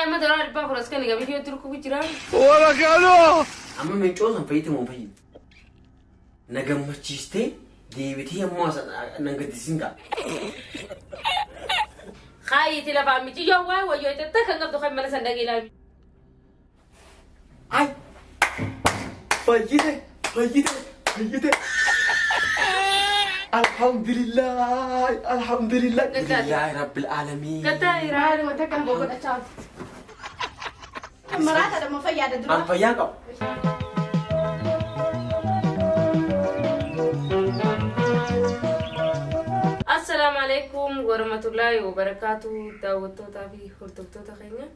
Amma doolaara 400 as kan egaa biyyoo turku jira. Wala kaloo. Amma mincoo san fayyite moo fayyite? Na gammachiistee deebitee ammoo nan gaddisiin ta'a. Kaayitii lafaa mijiyyoo waay wayyoo itti kan qabdu kan mana san dhaqee ilaalu. Ay! Fayyite! Fayyite! Fayyite! Alhamdulillah! Alhamdulillah! Lillahi Rabbil Aalamiin. Gataa Maali wanta kan boqodachaa jirti. Maraata dha moo fayyaada dura? An fayyaa qaba. Assalaamu alaikum warahmatullahi wabarakatuh daawwattootaa fi hordoftoota keenya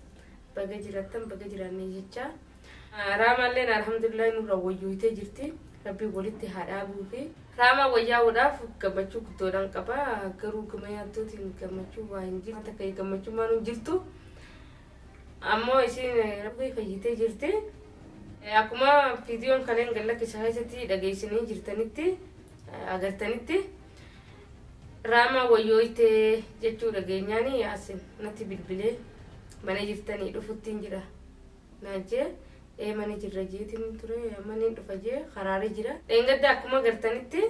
baga jiraattan baga jiraannee jecha. Raamaalleen alhamdulillah nurra wayyooyitee jirti. Rabbi walitti haa dhaabuu fi raamaa wayyaa'uudhaaf gammachuu guddoodhaan qaba. Garuu gama yaaddootiin gammachuu waa hin jirtu. Takka gammachuu maan hin jirtu. Ammoo isiin rabbi fayyitee jirti. Akkuma viidiyoon kanneen gallakkisaa keessatti dhageessanii jirtanitti agartanitti raamaa wayyooyitee jechuu dhageenyaan yaasin natti bilbilee mana jirtanii dhufuttiin jira. Naan jee ee mana jirra jeetiin ture amma niin dhufa jee karaarra jira. Dheengadda akkuma agartanitti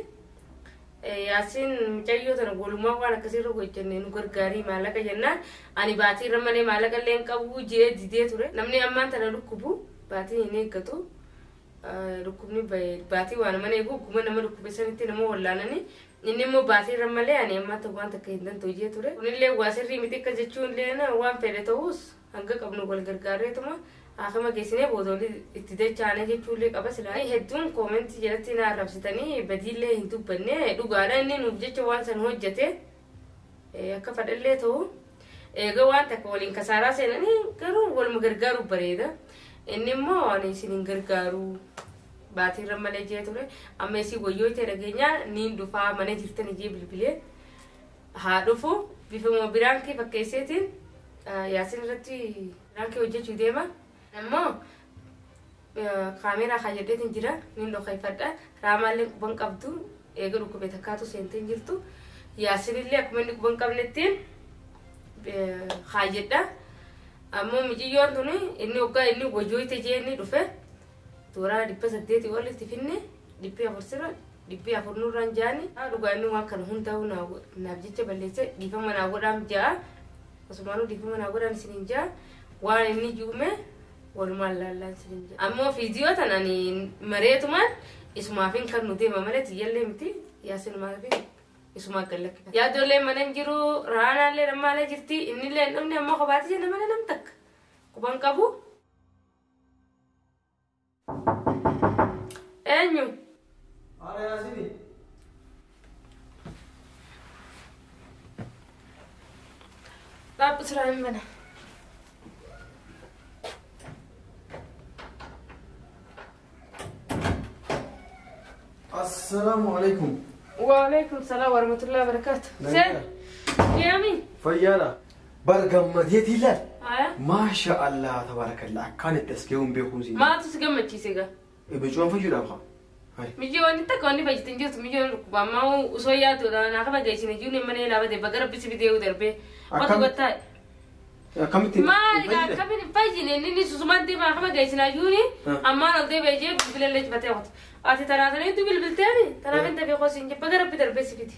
yaasiin mucayyoo tana walumaa waan akkasiirra hojjenne nu gargaarii maallaqa jennaan ani baatiirra malee maallaqa illee hin qabu jee didee ture. Namni ammaan tana dhukkubu baatii hin eeggatu. Dhukkubni baatii waan mana eegu ogguma nama dhukkube sanitti nama wallaananii inni immoo baatiirra malee ani ammaa ta'u waan takka hin danda'u jee ture. Kunillee waa sirrii miti akka jechuun illee waan fedhe ta'us hanga qabnu wal gargaarreetuma haakama geessinee booda itti dachaane jechuullee qaba silaa. Hedduun koomentii jalatti na arrabsitanii badiillee hin dubbanne dhugaadha inni nuuf jecha waan san hojjete akka fadhallee ta'u eega waan takka waliin kasaaraa seenanii garuu waluma gargaaruuf bareeda. Inni immoo ani isin hin gargaaru baatiirra malee jee ture amma isii wayyoo ta'e dhageenyaa niin dhufaa mana jirtan ijee bilbilee haa dhufu bifuma biraankii fakkeesseetiin yaasin irratti biraankii hojjechuu deema. Ammoo kaameeraa kaayadheetiin jira niin dhokeeffadha. Raamaallee quban qabdu eega dhukkube takkaatu seentee jirtu. Yaasinillee akkuma inni quban qabnettiin kaayyadha. Ammoo miciyyoon tuni inni hoggaa inni wayyooyite jee inni dhufe toora 800 ol itti finne 400 sirra 400 nurraan jaani. Dhugaa inni waan kana hundaa'u naaf jecha balleesse dhiifama naa godhaan ja'a. Osumaanuu dhiifama naa godhaan isiniin ja'a. Waan inni juume walumaan laallaan isiniin ja'a. Ammoo viidiyoo tana ani mareetumaan isumaafin kan nu deema malee tiyyallee miti yaasinumaafin isumaa gallakkifata. Yaadollee mana hin jiru raanaallee dhammaalee jirti innillee hin dhumne ammoo kophaatti jenna malee nam takka quban qabu. Eenyu? Haala yaasini. Dhaabbu siraa hin bana. Assalaamu alaikum. Waalaikum salaam warahmatullahi wabarakatuh. Seen? Yaami? Fayyaadha. Bar gammadeetii laal. Haya. Maasha Allah tabarakallah akkaan itti as ga'uun beekumsi. Maaltu si gammachiise gaa? Micoon fayyuudhaaf haa. Mijoonni takka wanni fayyite hin jirtu mijoonni dhukkuba ammaa osoo yaaddoodha naa kama geessine jiruun mana ilaa bade baga rabbi si fidee darbee. Wanta gottaa. Akkamitti? Maali gaa akkamiin hin fayyine inni susumaan deemaa kama geessinaa jiruuni ammaan ol deebi'ee jee bilbilallee cufatee qotu. Ati tanaatanii tu bilbilteeni tanaaf hin dafee qosi hin jee baga rabbi darbee si fide.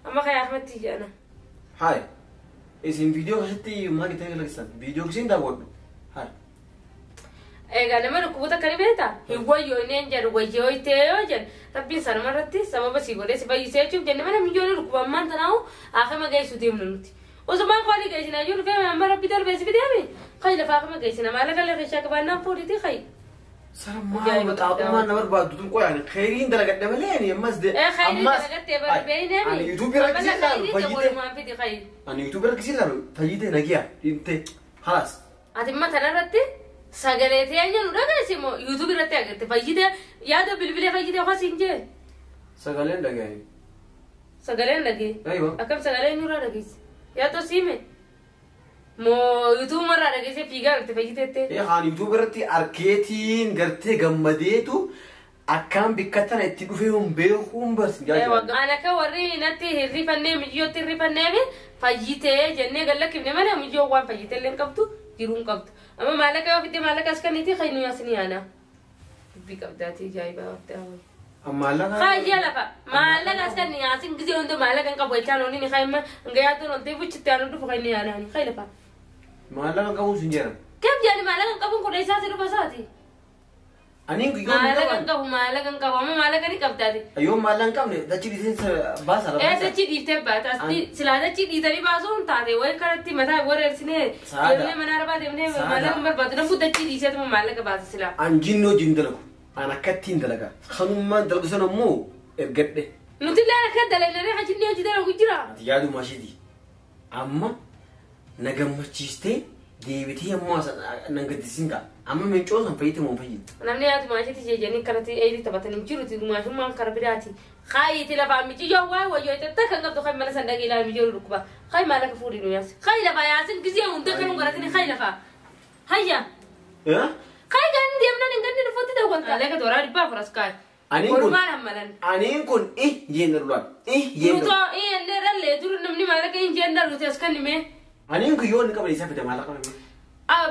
Amma kan Ahmad jedhana. Haay. Isin viidiyoo keessatti maal itti agarsiisan? Viidiyoo isin daawwadhu. Haay. Egaa nama dhukkuboota akkana beektaa? Hin wayyoo inni hin jedhu wayyoo itee yoo jedhu rabbiin sanuma irratti sababa sii godhee si fayyisee jechuuf jenne mana mijoonni dhukkuba ammaan tanaa'u haakama geessu deemnu nuti. Osumaan qoolii geessinaa jiru dhufee amma rabbi darbee si fideemi. Kayi lafa haakama geessina maallaqa illee keessaa qabaannaan fuudhitii kayi. Sara maal maxaaxummaan na barbaaddu tun qoyaan khayriin dalagadhe malee ani ammas de Khayriin dalagattee bara beeyneemi. Ani yuutuubii irra kisii ilaalu fayyite. Walumaan fidi kayi. Ani yuutuubii irra kisii ilaalu fayyite nagiya dhinte halaas. Ati imma tanarratti sagalee teenya nu dhageessi moo yuutuubii irratti agarte fayyite yaada bilbilee fayyite hoos hin jee. Sagaleen dhagaye. Sagaleen dhagaye. Aywa. Akkam sagalee nurraa dhageessi. Yaadoo siime. Moo yuutuubii irraa dhageessee fiigaa dhufte fayyiteettee. Haan yuutuubii irratti arkeetiin gartee gammadeetu akkaan bikka tana itti dhufee hin beekuun barsi. Ani akka warri natti hirrifannee mijiyyootti hirrifanneefi fayyitee jennee gallakkifne malee mijiyyoo waan fayyitee illee hin qabdu. Jiruun qabdu. Amma maallaqa yoo fidde maallaqa as kenniti khaynu yaasni yaana. Dubbii qabdaati ajaa'ibaa qabdaa. Maallaqa. Khayya lafa maallaqa as kenni yaasin gisee hunda maallaqa hin qabu jechaan onni ni khayma hanga yaaddoon ol ta'e buchitti aanu dhufu khayni yaanaani khay lafa. Maallaqa qabuun sun jedhama. Kam jedhani maallaqa hin qabuun kudha isaa si dhufa isaati. Aniin kun yoo hin Maallaqa hin qaban. qabu maallaqa hin qabu amma maallaqa ni qabdaati. Yoo maallaqa hin qabne dachii dhiisee baasa lafa. Dachii dhiiftee baata. Silaa dachii dhiitanii baasuun taate wayi kanatti mataa wareersinee Saada. deemnee mana arbaa deemnee Saada. maallaqa hin barbaadu. Namuu dachii dhiiseetuma maallaqa baasa silaa. An jinnoo hojiin dalagu. An akkattiin dalaga. Kanummaan dalagu sana immoo ergadhe. Nuti illee akka dalagnee kan jinnee hojii dalagu jira. Ati yaaduma isheeti. Amma na gammachiistee deebitee ammoo nan gaddisiin ta'a. Amma mincoo san fayyite moo hin fayyine? Namni yaaduma isheeti jeejanii kanatti eeyilii taphatanii jiruti maashummaan kara biraati. Kaayiiti lafaa mijiyyoo waay wayyoo itti kan qabdu kan mana san dhaqee ilaalu mijiyyoo dhukkuba. Kaayi maallaqa fuudhii nu yaasi. Kaayi lafaa yaasin gisee hunda kan hungaratini kaayi lafaa. Hayya. Kaayi gaan deemnaan hin ganni dhufuutti daawwanta. Maallaqa dooraa 400 as kaayi. Aniin kun Walumaan hammalan. aniin kun ih jeen dulaan ih jeen Nutoo inni dhallee dur namni maallaqa hin jeen dhalute as kan himee. Aniin kun yoo inni qaban isaa fide maallaqa nama.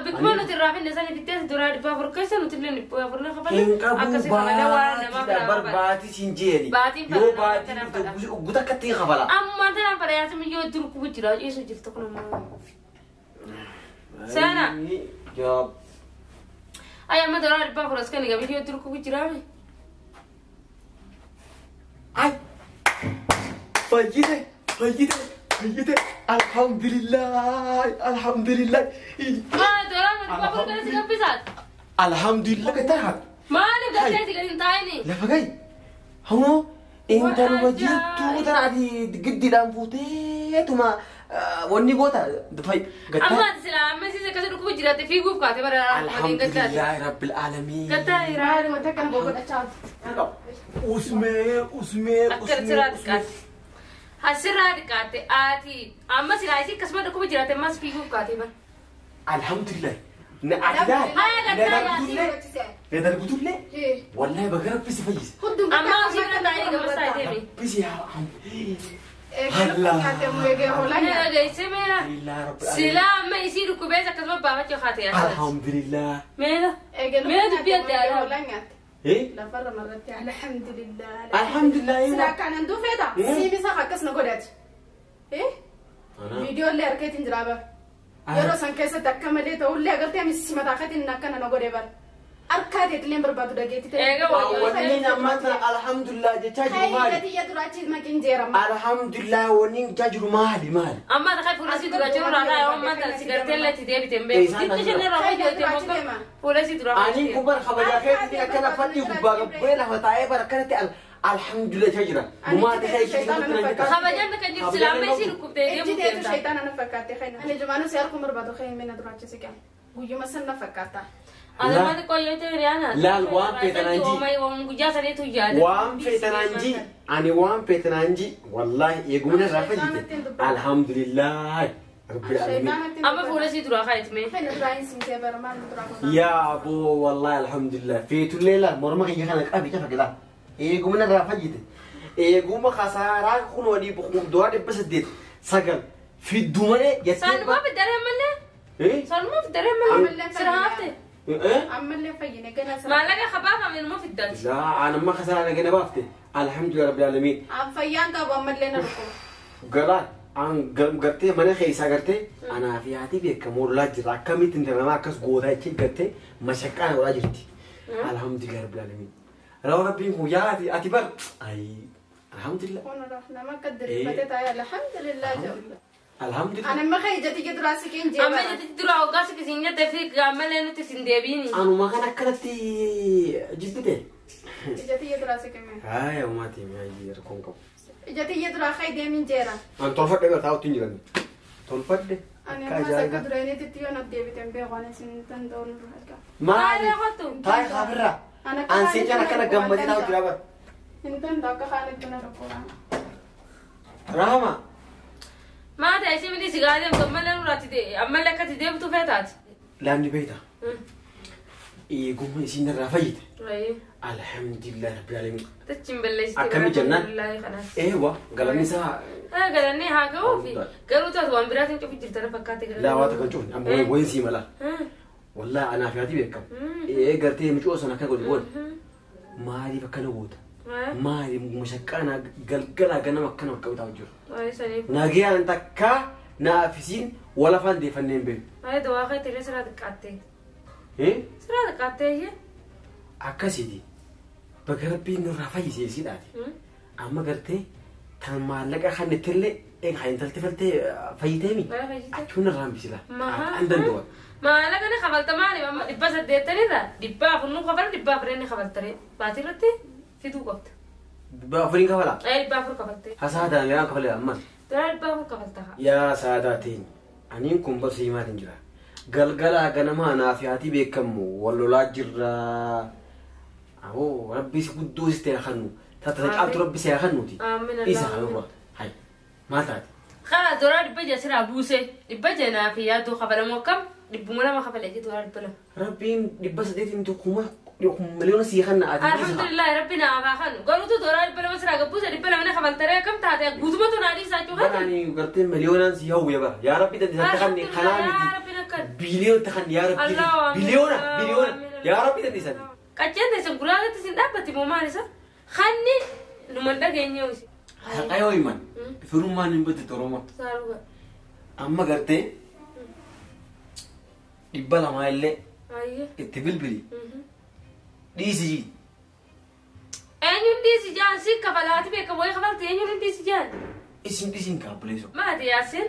Bikkuma nuti irraa finne sana fittee duraa 400 keessa nuti illee 400 kafalle. Hin qabu Akkasii malee waan namaa baatiidha biraa bar barbaada. baatii siin jeeni. Baatiin Yoo fara baatii nama dhufte fara. guutuu akka ta'e kafala. Amma tanaan fara yaasuma yoo dur kubu jira ciisu jirtu kun ammoo. Saana. Yaa Ay amma duraa 400 as kan gabi yoo dur kubu jira. Ay! Fayyite! Fayyite! Fayyite! Alhamdulillah! Alhamdulillah! Maa duraa 400 kana si gabbisaat. Alhamdulillah! Gattaa Maaliif gartee si gadi hin taa'ini? Lafa gahi! Hamoo intaluma jirtuu tana ati giddiidhaan fuuteetuma wanni goota gattaa. Amma ati silaa amma siis akkasii dhukkuba jiraatte fiiguuf kaate bara waliin gattaati. Alhamdulillah Rabbil Aalamiin. Gattaa hiraa. Maali wanta kana boqodachaa oolti. Usmee usmee Akka usmee sirraa usmee. xiqqaate. Asirraa xiqqaate ati amma silaa isii akkasuma dhukkuba jiraatte ammas fiiguuf kaate bara. Alhamdulillah. Na ati laal. Haya Na gattaa darbitullee. Na darbitullee. Wallahi baga Rabbi si fayyise. Hundum Amma osii bira taa'ee gamas taa'ee deemi. Rabbi si haa. Dhageessee meera. Alhamdulillah Rabbil Aalamiin. Silaa amma isii dhukkubees akkasuma baafachuu kaate yaasas. Alhamdulillah. Meera. Meera dubbii adda addaa. Eh? Lafarra marratti alhamdulillah. Alhamdulillah. Silaa kanan duufeeta. Siim isaa akkas na godhati. Viidiyoolee harkeetiin jira bara. Yeroo san keessatti akka malee ta'ullee agartee amis mataa keetiin akkana na godhe bara. Harkaa keetillee barbaadu dhageetti ta'e. Eega wayyoo. Wanni ammaa tana alhamdulillah jechaa jiru maali? Hayyati duraachi maqin jeerama. Alhamdulillah wanni jechaa jiru maali maali? Amma ta kai fuula si dura jiru raataa yoo amma ta sigartee illee itti deebite hin beeku. Xiqqi isheen irraa wayyoo itti moggaa fuula si dura Ani kun bara kabajaa keetiin akkana fadhii gubbaa gabbee lafa taa'ee bara akkanatti alhamdulillah jechaa jira. Gumaati kee ishee Kabajaan kan jirtu silaa amma isii dhukkubtee Ejji deemuu teetu deemta. shayitaana na fakkaatte khayna. Ani jumaanuu si harkuma barbaadu khayna mina duraachi si kenna. Guyyuma san na fakkaata. Adama xiqqoo yoo ta'e riyaana. Laal waan feetanaan ji. Guyyaa saniitu yaada. Waan feetanaan ji ani waan feetanaan ji wallaahi eegumna irraa fayyite alhamdulillah rabbil aalamiin. Amma fuula si duraa kaayetme. Khayna duraa hin simtee bara maal duraa godhaa. Yaa aboo wallahi alhamdulillah feetullee laal morma kiyya kana qabi cafa gilaa eegumna irraa fayyite eeguma kasaaraa kun walii duraa 809 fidduu malee jettee. Saanuma fiddaree malee. Saanuma fiddaree malee. Sira hafte. Ammallee fayyine gana sana. Maallaqa kabaafame numa fiddaati. Laa anamma kasaaraa nagana baafte alhamdulillah rabbil aalamiin. An fayyaan qabu ammallee na dhukkuma. Galaan an gartee mana keessaa gartee anaa fi haati beekamoo lolaa jira akkamitti intala namaa akkas gootaa jechuun gartee mashaqqaan godhaa jirti. Alhamdulillah rabbil aalamiin. Rawu rabbiin kun yaa ati ati bar ayi alhamdulillah. Kun nama akka diriirfatee taa'ee alhamdulillah jedhu. Alhamdulillah. Ani amma khayya jati duraa si keen Amma jeera. jati duraa hoggaa si kisin nyaatee fi ammallee nuti sin deebiini. Anuma kan akkanatti jibbite. Ijati duraa si keen. Haaya uumaatii mi'aayi rakkoon qabu. Ijati duraa khayya deemin jeera. An tolfadhe bara taa'utti hin jiran. Tolfadhe. Ani Akka amma akka ajaa'ibaa. duraaniitti yoo na deebiten beeku ani sin danda'u nurra argaa. Maali? Maali kottu? Taa'i kaafirraa. Ana akka An seechaan akkana gammadee taa'u jira bara. Hin danda'u akka kaanitti na dhukkubaa. Rahama. Maata ishee miti si gaadee ammallee nurraatti ammallee akkatti deebitu feetaati. Laanni beektaa. Eegummaa isiin irraa fayyite. Alhamdulillah rabbil alamin. Tachiin balleessite. Akkami jennaan? Eewa galanni isaa. Galanni haa ga'uufi garuu taatu waan biraatiin cufi jirta na fakkaate galanni. Laa waa takkan cufne amma wayin sii mala. Wallaahi anaaf yaati beekamu. Ee gartee mucoo sana akka godhu booda maaliif akkana goota? Maaliif mashaqqaana galgalaa ganama akkana bakka bitaa jiru? Nagayaan takka naafisiin walafaan deeffannee hin beeku. Maali dawaa kee tiree siraa xiqqaattee? Siraa xiqqaattee iyyee? Akkasiiti. Bakka rabbiin nurraa fayyisee siidhaati. Amma gartee tan maallaqa kan ittillee egaa intalti faltee fayyiteemi. Achuun irraa hambisila. An danda'u. Maallaqa ni kafalta maali amma 800 irraa 400 nu kafala 400 ni kafaltare baatii irratti fiduu qabda. 400 kafala? 400 kafaltee. Hasaadaan yaa kafalee ammas. Dura 400 kafalta. Yaa saadaa teenya aniin kun barsiimaa himaatiin jira. Galgalaa ganamaa naaf yaatii beekamu wal lolaa jirra. Awoo rabbi si guddoo si ta'e kannu taata caaltu rabbi si haa kannuuti. Isa kanurra hay maal taate? Haa dura 600 siraa buuse 600 naaf yaaduu kafalamoo akkam 200 kafalee jiru dura 200. Rabbiin 800 kuma miliyoona sii kanna ati. Alhamdulillah rabbi naaf haa kannu garuutu dura 200 siraa gabbuuse 200 kafaltaree akkam taate guutumatu naa dhiisaa jiru. Barani gartee miliyoonaan si hawwe bara yaa rabbi dandeessatti kanne kanaa miti biliyoona kan yaa rabbi biliyoona biliyoona yaa rabbi dandeessatti. Qacceen teessan guraagatti sin dhaabbatti moo maal isa? Kanni numan dhageenye hosi. Haqa yoo himan firummaan hin badde Oromoo. Saaruga. Amma gartee 200 illee itti bilbili. Dhiisi. Eenyuun dhiisi jaan si kafalaati beeka wayii kafalti eenyuun dhiisi jaan. Isin dhiisin kaabbileeso. Maati yaasin.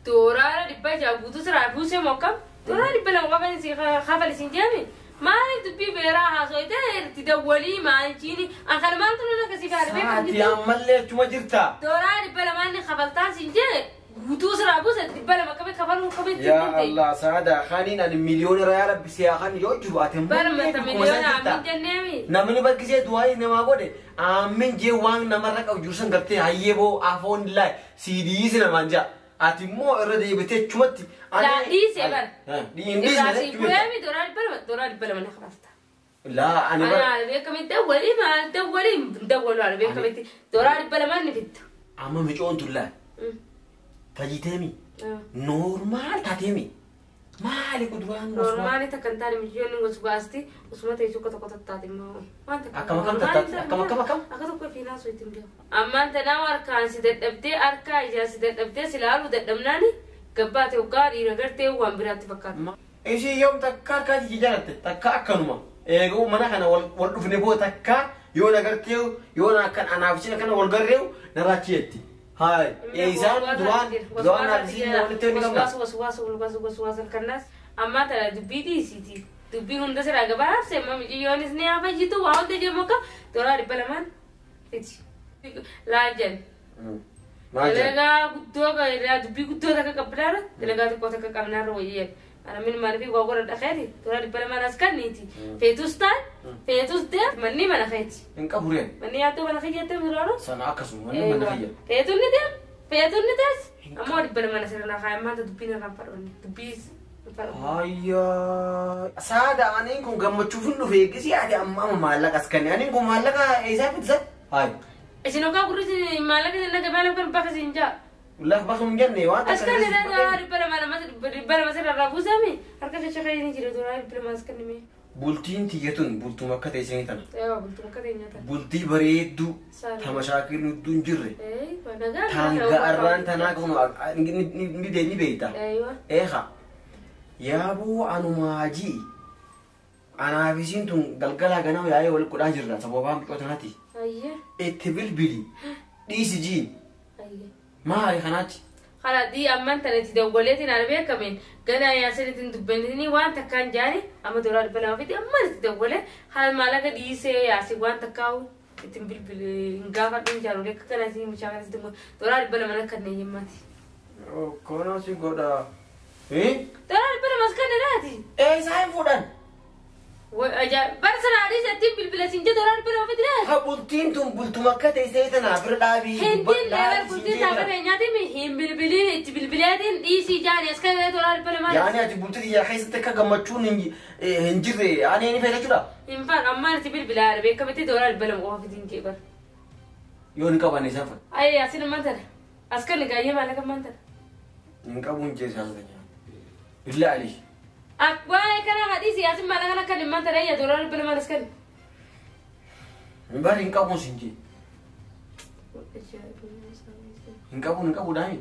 Dooraara 600 guutuu siraa buusee moo akkam? Dooraa 200 kafali sin jeemi. Maaliif dubbii beeraa haasofte itti dawwalii maanchiini akkan maaltu nuna akkasii gaari beekamu jirti. Saati ammallee achuma jirta. Dooraa 200 kafaltaan siin jee guutuu siraa buuse 200 qabee kafaluu qabee itti Yaa Allah saada khaniin ani miliyoona yaa rabbi siyaa kan yoo jiru ati Barmata miliyoona amin jenneemi. Namni barkisee du'aa namaa godhe amin jee waan namarra qabu jiru san gartee hayyee boo afoon laay siidii namaan jaa. Ati immoo irra deebitee achumatti. Laa dhiisee bara. Dhiisee Kureemi dooraa 200 dooraa 200 kafalta. Laa ani bara. Ana beekamitti dawwalii maal dawwalii dawwaluu ana beekamitti dooraa 200 ni fitta. Amma micoon tullaa. Fayyiteemi. Noormaal taateemi. Maali kuduraan Noormaali takka hin taane mijoonni gosa osuma ta'e tokko tokko tattaate immoo. Akkam akkam tattaate akkam akkam akkam. Akka tokko fiinaa osoo ittiin beeku. Ammaan tanaa harkaan si dadhabdee harkaa ijaa si dadhabdee si laaluu dadhabnaani gabbaate hoggaa dhiira gartee waan biraatti fakkaata. Ishii yoom takka harkaa jaalatte takka akkanuma. Eeguu mana kana wal dhufne boo takka yoo na gartee yoo na akkan anaaf isheen akkana wal garreewu narraa jetti. Hai, isaan duraan duraan arsiin walitti ni qabna. Waswaasa kannas amma tana dubbii dhiisiiti. Dubbii hunda siraa gabaabse amma mijiyyoonis ni hafayyitu waa hunda jedhamu akka dooraa 200 fiti. Laajan. Dalagaa guddoo dubbii guddoo takka qabnaarra dalagaa xiqqoo takka qabnaarra wayyee. Ana min maaliif waa godha dhaqeeti dooraa 200 as kanniiti. Feetus taan feetus deef manni mana keeti. Hin qabu reen. Manni yaaddoo mana kiyya jettee biraaroo. Sana akkasuma manni mana kiyya. Feetuun ni deem feetuun ni tees. Ammoo 200 sirna kaayee maanta dubbiin irraan fadhoonni dubbii. Ayyaa saada aniin kun gammachuuf hin dhufe eegisii ati amma amma maallaqa as kanne aniin kun maallaqa eessaa fidisa? Hayi. Isin hoggaa gurri maallaqa isin naga maaliif kan bakka isin jaa? Lafa bakka hin jenne waan As kan irraa 200 sirra irraa buusame harka shashaqee ni jira dooraa 200 as kennime. Bultiin tiyyatun bultuuma akka ta'e isin tana. Eewa bultuuma akka ta'e nyaata. Bultii bareedduu tamashaakilni hedduu hin jirre. Nagaa. Tanga arraan tanaa kun ni beekta. Eewa. Eeha. Yaaboo anumaa ji'i. Anaaf isiin tun galgalaa ganama yaa'ee wal godhaa jirra sababaa mucoo tanaati. Itti bilbili dhiisi ji'i. Maali kanaatti? Khaladii ammaan tana itti dawwaleetiin ana beekameen ganaa yaasaniitiin dubbannii waan takkaan jaani amma dooraa 200 fiti ammaan itti dawwalee haala maallaqa dhiisee yaasii waan takkaa'u ittiin bilbili hin gaafadhu hin jaalu akka kanaa isin mucaa kanatti dooraa 200 kanneen himmaati. Kana si godha. Dooraa 200 as kanneen laati. Isaa hin fuudhan. Bara sana dhiisee ittiin bilbila siin jee dooraa 200 fiti laati. Bultiin tun bultuma akka ta'e seetanaaf irra dhaabii. Hindiin leebar bultii taakka teenyaatiin hin bilbiliin itti bilbileetiin dhiisii jaani as kan tola 200. Yaani ati bultii xiyyaa keessatti akka gammachuun hin jirre ani ni fayyada jechuudha. Hin faan ammaan itti bilbilaa beekamitti tola 200 qofa fitiin jee bara. Yoo hin qabanne isaan fadha. Ayi asin ammaan tana. As kan gaayyee maallaqa ammaan tana. Hin qabu hin jee isaan tana. Billaa alii. Waa'ee kana hadhiisi asin maallaqa akka hin tana iyya tola 200 as kan. Bari hin qabu sin jee. Hin qabu daami.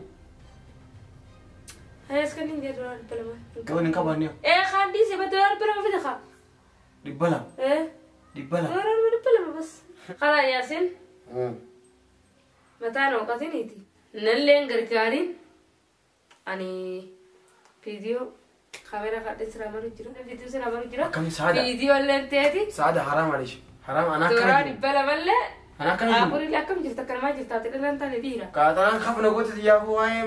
Ayi as kan hin jee tola 200. Yoo hin qabanne. Ee kaan dhiisi ba tola 200 fida kaa. 200. Ee. 200. Tola 200 bas. Kala yaasin. Mataan ooqatiniiti. Nalleen gargaariin ani viidiyoo kaameraa kaadhee siraa maru jira. Viidiyoo siraa maru jira. Akkami saada? Viidiyoo illee teeti. Saada haraam alish. Haraam ana akkana Toora jiru. 200 Ana akkana jiru. Afurillee akkam jirta akkanamaa jirta ati dhalaan taane dhiira. Kaatanaan kafna gooti xiyyaafuu waa'ee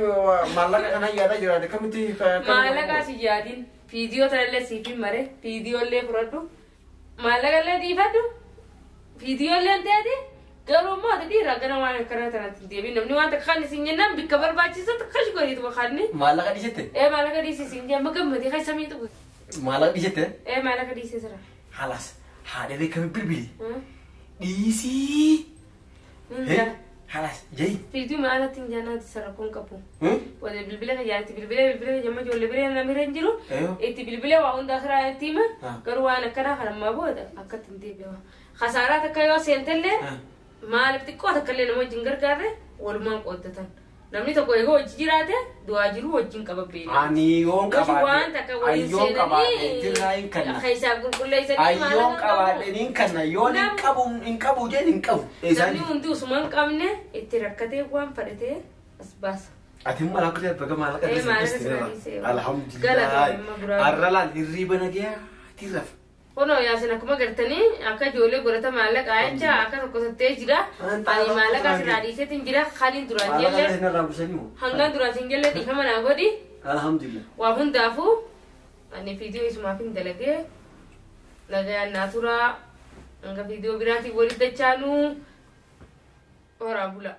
maallaqa kanaa yaadaa jiraate akkamitti Maallaqa si yaadin viidiyoo tanallee siif hin mare viidiyoo illee fudhadhu maallaqa illee dhiifadhu viidiyoo illee teeti. Garuu immoo ati dhiira gara waan akkanaa tanatti hin deebiin namni waan takka kan isin jennaan bikka barbaachisutti kash godhiituma kanni. Maallaqa dhiisette? Ee maallaqa dhiisi isin jee amma gammadee kan samii tuqu. Maallaqa dhiisette? Ee maallaqa dhiisee sira. Halas haadha beekame bilbili. Dhiisii. Halas jee. Fiituu maalatti hin jaanaati sarakkoon qabu. Wada bilbila kiyyaatti bilbila bilbila kiyya ijoollee bira namni bira hin jiru. Itti bilbila waa hundaa karaa itti hima garuu waan akkanaa kan ammaa booda akkatti hin deebi'a. Khasaaraa takka yoo seentellee maaliif xiqqoo takka illee nama wajjin gargaarre walumaan qooddatan. Namni tokko eegoo hojii jiraate du'aa jiru wajjin qaba beela. Ani yoon qabaadhe. Waan takka waliin Ayyoon qabaadhe jirraa hin kanna. Keessaa qulqulleessanii Ayyoon qabaadhe ni kanna yoon hin qabu hin qabu jeen hin qabu. Namni hundi osuma hin qabne itti rakkatee waan fadhatee as baasa. Ati immoo alhamdulillah baga maallaqa Ee, maallaqa dhiisee dhiisee. Alhamdulillah. Har'a laal hirriiba nagayaa rafa. Kunoo yaasin akkuma gartanii akka ijoollee godhata maallaqaa jecha akka tokko sattee jira. Ani maallaqa asirraa dhiiseetiin jira. Kaniin duraan jelle hangaan duraan siin jelle dhiifama naa godhi. Alhamdulillah. Waa hundaafuu ani viidiyoo isumaaf hin dalagee nagayaan naa turaa hanga viidiyoo biraatiin walitti dachaanuu horaa bula.